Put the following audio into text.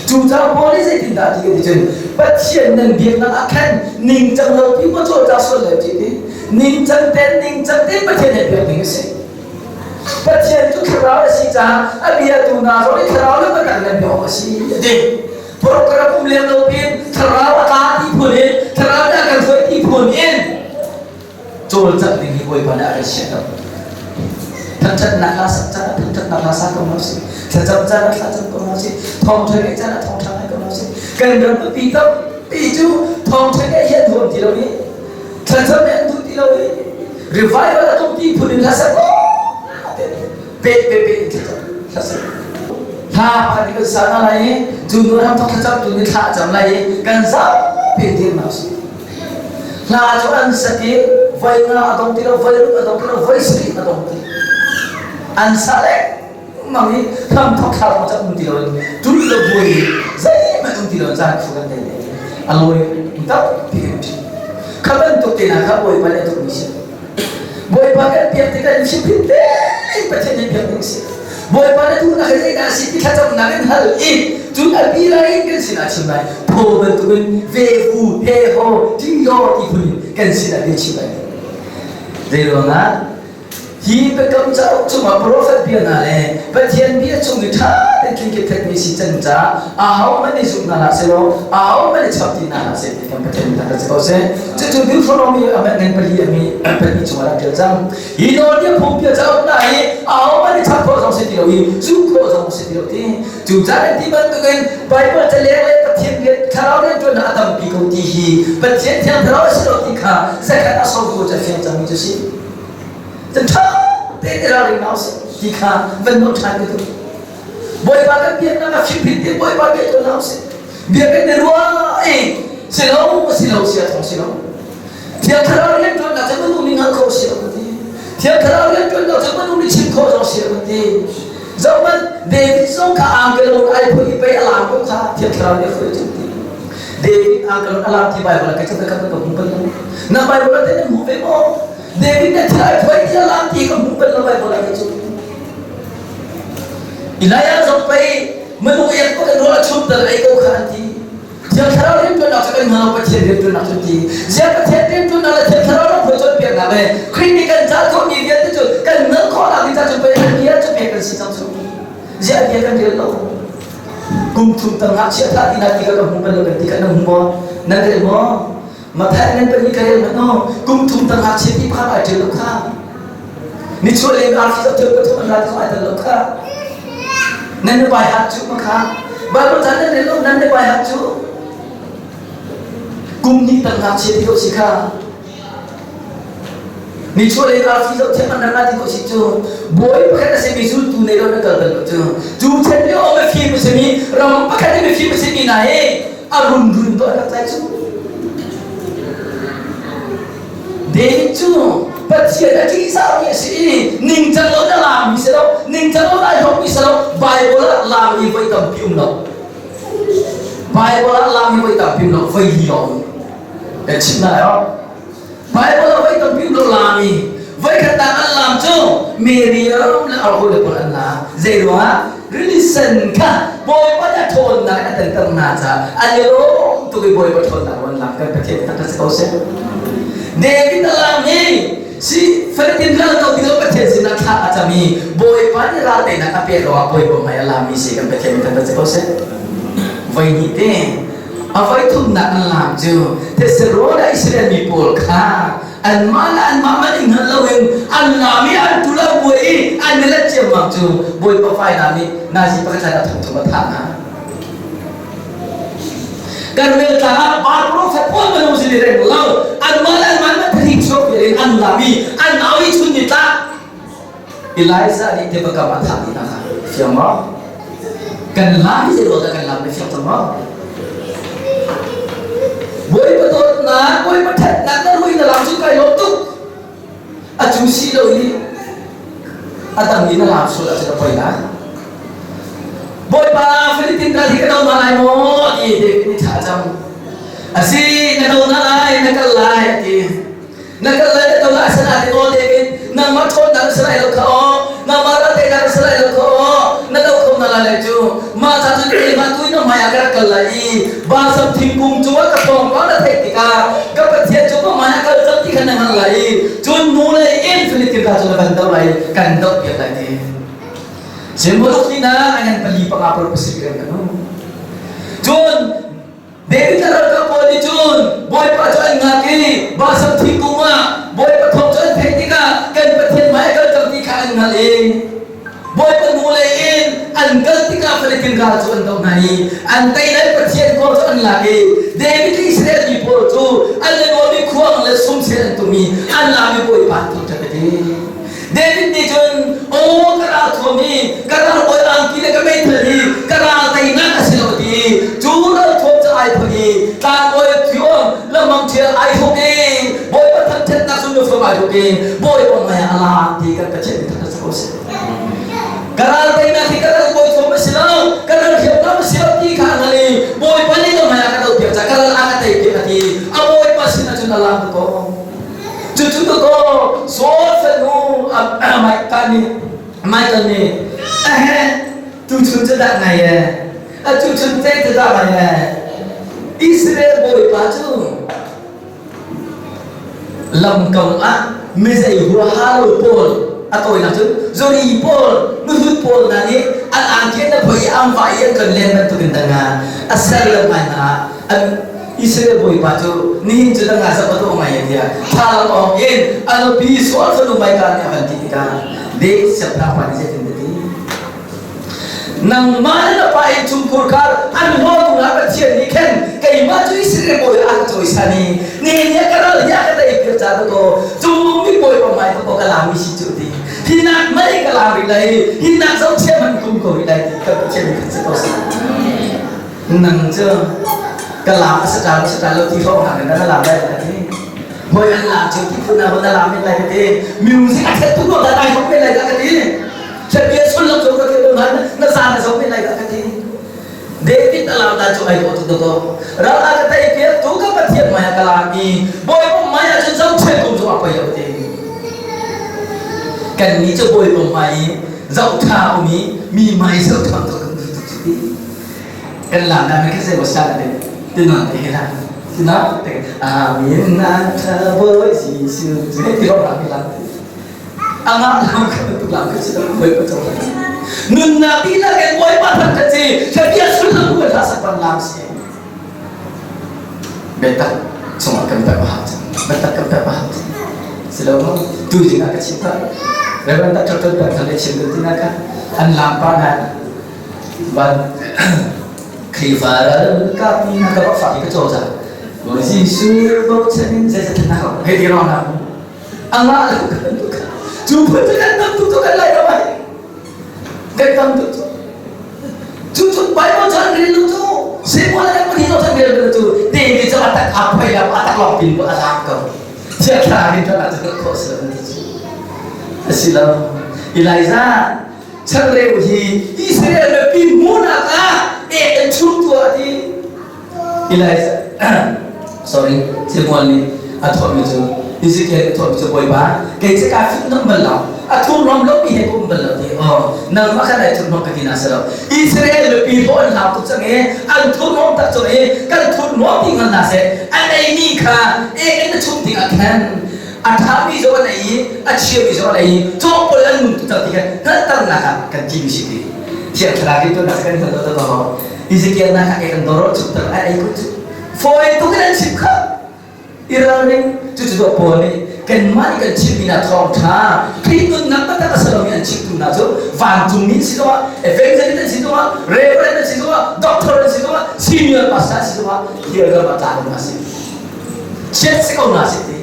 Cucaah Paul nih zeitindah ti kan ti cun Pathian nan biaknak ah khan ningcang lo pi maw cawlcang sual lo ti ti ningcang ten ningcang ten Pathian he biak ding a si. Pathian cu thlarau a si caah a biatu hna zong nih thlarau le biatak nan biak awk a si a ti. Program um lem lo pin thlarau a tla ti phun in thlarau nih a kan hruai ti phun in cawlcangh ding hi Bawipa nih a kan siah Thangṭhatnak hla sak caan ah thangṭhatnak hla sa ko hna usih. Thlacam caan ah thlacam ko hna usih. Thawngṭha ngeih caan ah thawngṭha ngai ko hna usih. Kan ram mipi tampi cu thawngṭha ngeih hi an huam ti lo i thlacam hi an duh ti lo i revival a tum ti phun in hla sak pe pe pe in thlacam hla sak. Hla pakhat kan sa hna lai i cu nu ram thawk thlacam tu nih thla a cam lai i kan zapi dir hna usih. Hla cu an sak i voi nga a dong ti lo, voi ruk a dong ti lo, voi sarih a dong ti. An sa lengmang i hramthok thla zong cak um ti lo in tul lo buai i zeihmanh um ti lo caan khu kan nei a lawi tampi kan ṭhi. Kha bantuk te hna kha Bawipa nih a duhmi si. Bawipa kan biak tikah in hrimhrim tein Pathian nih biak ding si. Bawipa na duhnak hi zeidah a si ti thlacamnak in hal i cun a bi lai in kan sinah chim lai. Thaw bantukin ve hu he ho ti law ti phun in kan sinah bia chim lai. Zei ruangah hi biakam cauk chungah profet bia hna le Pathian bia chung i ṭha tein tling kip si can caah ahohmanh nih zumh hna hlah sehlaw ahohmanh nih chap ti hna hlah seh ti kan Pathian nih kan si ko seh. Cucu Deuteronomy a ngan pali a mi pahnih chungah rak ṭial cang. Hi nawlbia phungbia cauk hna hi ahohmanh nih chap khawh zong si ti lo i zumh khawh zong si ti lo ti. Cucaah ti bantukin Baibal caleng le Pathian bia thlarau rianṭuannak a tampi ko ti hi Pathian thiang thlarau a si lo ti kha zakhat a sawm ko cu a fiang cangmi cu si. Cun ṭha tein i ralring hna usih ti kha van nawl ṭhan ka duh. Bawipa kan biaknak a fimhrin te Bawipa bia tuah hna usih. Bia kan i ruah i si lo si lo si a thong si lo. Thiang Thlarau rianṭuannak cu minung nih hngalh khawh si lo kan ti. Thiang Thlarau rianṭuannak cu minung nih chim khawh zong si lo kan ti. Zohhmanh, David zong kha angkelon ai phui i pei a laam ko kha Thiang Thlarau nih a hruai cu ti. David angkelon a laam ti Bible ah kei cu ka ka hmu bal lo. Na Bible ah teh na hmu ve maw? David na thil ai phui ti a laam ti ka hmu bal lo Bible ah kei cu. Elijah zong pei minung ek ko in rawl a chum tal ei ko kha an ti. Thiang Thlarau rianṭuannak cu kan hngal Pathian rianṭuannak cu ti. Ziah Pathian rianṭuannak le Thiang Thlarau ram hruai cawnpiaknak le Khrih nih kan ca tuahmi vialte cu kan hngalh khawhnak ding ca cu pei an bia cu pek kan si cang cu. Ziah bia kan rel lo. Kum thum tang ngakchia thah ti na ti ka ka hmu bal lo kan ti ka na hmu maw? Nan rel maw? Mathai nan pahnih ka rel hmanh aw. Kum thum tang ngakchia ti pakhat ai ṭial lo kha. Nichuah lei arfi zoh thil pathum an ra ti ai tel lo kha. Nan na bai hat cu ma kha. Bible ca nan rel lo nan na bai hat cu. Kum hnih tang ngakchia ti ko si kha. Nichuah lei arfi zoh thiam an ra ti ko si cu. Bawi pakhat a simi zultu nei lo na kal bal lo cu. Cu then lio a mifim a simi ram pakhat i mifim a simi hna hi a run run to an rak tlai cu. David cu Pathian a ṭihzahmi a si i ningcang lo na laammi si lo, ningcang lo ai hlawkmi si lo, Bible ah laammi voi tampi um lo. Bible ah laammi voi tampi um lo, voi li lawng. Kan chimh hna lai Bible ah voi tampi um lo laami. Voi khat tak an laam cu Mary ram le a hawile pawl an laam. Zei ruangah? Rili sen kha Bawipa nih a ṭhawnnak in a tenter hna caah an i lawm tuk i Bawipa ṭhawnnak an lak kan Pathian thangṭhat si ko seh. David a lam hi si Philippine ral ko ding Pathian sinah thla a cam i Bawipa nih ral teinak a pek ruangah Bawipa hmai a lammi si kan Pathian thangṭhat si ko seh. Voi hnih te a voi thumnak an lam cu Thessalonai Israel mi pawl kha anmah le anmah man i hngalh loin an lam i an tul an buai i an i let ciammam cu Bawipa fainam nih nazi pakhat a thum thum a thah hna. Kan rel tlang ah bar prophet pawl minung sin i reng lo anmah le anmah man thari chuak in an lam i an au i chun ni tlak Elijah nih tiva kam a thah dih hna kha fiang maw? Kan lam hi zei dah kan lam na fiang cang maw? Bawipa dawtnak, Bawipa ṭhatnak na rui na lam cu kai lawm tuk. A cu si lo i a dang i na lam sual ahcun a poi lai. Bawipa Philippine ral hi ka do hna lai maw? Ti David nih thla a cam. Asi, na do hna lai, na kal lai, a ti. Na kal lai na to lai sana ti aw David nangmah ṭhawnnak na si lai lo kha aw nangmah ralteinak na si lai lo kha aw na do kho na lai lai cu mah ca cun keimah tu in na hmai ah ka lai kan doh piak lai ti. Symbol ni na angan pali panga pol pasik kan kanu. Cun David le ralkap pawl nih cun Bawipa cu an ngak i Basan thingkung ah Bawipa thawng cu an theih tikah kan Pathian hmai a kal cang ti kha an hngalh i Bawipa hnulei in an kal tikah Philippine ral cu an doh hna i an tei lai Pathian kawl cu an lak i David le Israel mi pawl cu an le nawlmi khuang le sumsel an tum i an lak i Bawipa an thangṭhat a ti. David nih cun aw ka ral thuam hi ka ral bawi angki le ka meithal hi ka ral teinak a si lo ti cu ral thuam cu ai phun i tlangbawi thion lamang thial ai thuk i bawipa thangṭhatnak cu nufuam ai thuk i bawipa hmai ah a lang ti kan Pathian nih thangṭhat ko seh. Ka ral teinak hi ka ral bawi thuam a si lo ka ral hriamnam a si lo ti kha a hngal i bawipa nih ka hmai ah ka doh piak ca ka ral a ka tei piak a ti a bawipa sin ah cun a lang ko. Cucu dawkaw Saul fanu Micah nih Michael nih ahe tuchun cu dah ngai e a tuchun te cu dah ngai e Israel bawipa cu lamkam ah mizei huaha lo pawl a tawinak cun zuri pawl nuhut pawl hna nih an angki an phoi i an vai i an kan len bantukin danga a ser lo ngai hna an Israel bawipa cu nihin cu dang ah zoh a ngai tiah thlalang awng in a nupi sual fanu Micah nih a van ti tikah David siangpahrang pa nih zeitin a ti nangmah le na pa innchungkhur kha an hlawtu hna Pathian nih khan keimah cu Israel bawi ah a ka cawisan i nihin hi ka ral hi a ka tei piak ca dakaw cungnung bik bawipa hmai dakaw ka lami si cu ti hi nak mei ka lam rih lai hi nak zohchia man kum ko rih lai ti ka Pathian nih khan si ko seh Nang cu ka lam a sa ṭa sa ṭa lo ti hrawng hna na lam lai ka ti. Hoi an lam cu ti phun na lam men lai ka ti. Music a thet tu ko da tai hok men lai ka ti. Bia sullam zo ka ti lo na na za na zo men lai ka ti. David a lam dan cu ai dawh tuk ko. Ral a ka tei piak tu ka Pathian mai ka lam i Bawipa mai ah cun zohchia kum cu a poi lo ti. Kan nih cu Bawipa mai i zoh ṭha um i mi mai zoh ṭha tuk kan duh tuk ti. Kan lam dah kan zei sa te tina te la tina te amin na tha boy Jesu je ti ro la lam anga lam ka tu lam ka chi boy pa chong nun na ti la ke boy pa than ka chi bia sullam ku tha sak pan lam si betak chungah kan pe pa betak kan pe pa silo mo tu jing ka chim ka Reverend Dr. Tol pa thale chim tu tina ka an lam pa na Van Khrihfa ralkap nih ka rak fak i ka caw cang. Bawi Jesuh bochan in zeizat na hau hei ti rong na angah lo kan tu kha cu phun cu kan tam tu cu kan lai lo ai kan tam tu cu cu cu Bible cu an rel lo cu Samuel kan pahnih lo kan rel lo cu David cu atak a phoi la atak lawng pin ko a lang ko thiathla hin kan ah cu khawh si lo ti cu asi lo Elijah Changreu hi Israel mipi hmuhnak ah ek in chum tuah ti. Elijah sorry Samuel nih a thawhmi cu Ezekiel a thawhmi cu Bawipa kei cu kaa fitnam bal lo a thurhnawm lomi he ka um bal lo ti oh nangmah khan ai thurhnawm ka ti na si lo Israel mipi hlawh an hlau tuk cang i an thurhnawm tak cang i kan thurhnawm ti hngal hna seh an eimi kha ek in na chum tikah khan a ṭhami zong an ei i a chiami zong an ei i cawpawl an nung tuk cang ti kha hngalhternak ah kan timi si ti thiang thlarau hi tuan kan hngal to to Ezekiel na kha kan doro chukter ai ei ko cu fawi tuk in an chim kha i ralring cucu dawh pawl nih kanmah nih kan chimmi na thawngṭha Khrih nunnak taktak a si lomi an chimtu hna cu vancungmi an si zongah evangelist an si zongah reverend an si zongah doctor an si zongah senior pastor an si zongah hial ram ah tla hna si chiat si ko hna si ti.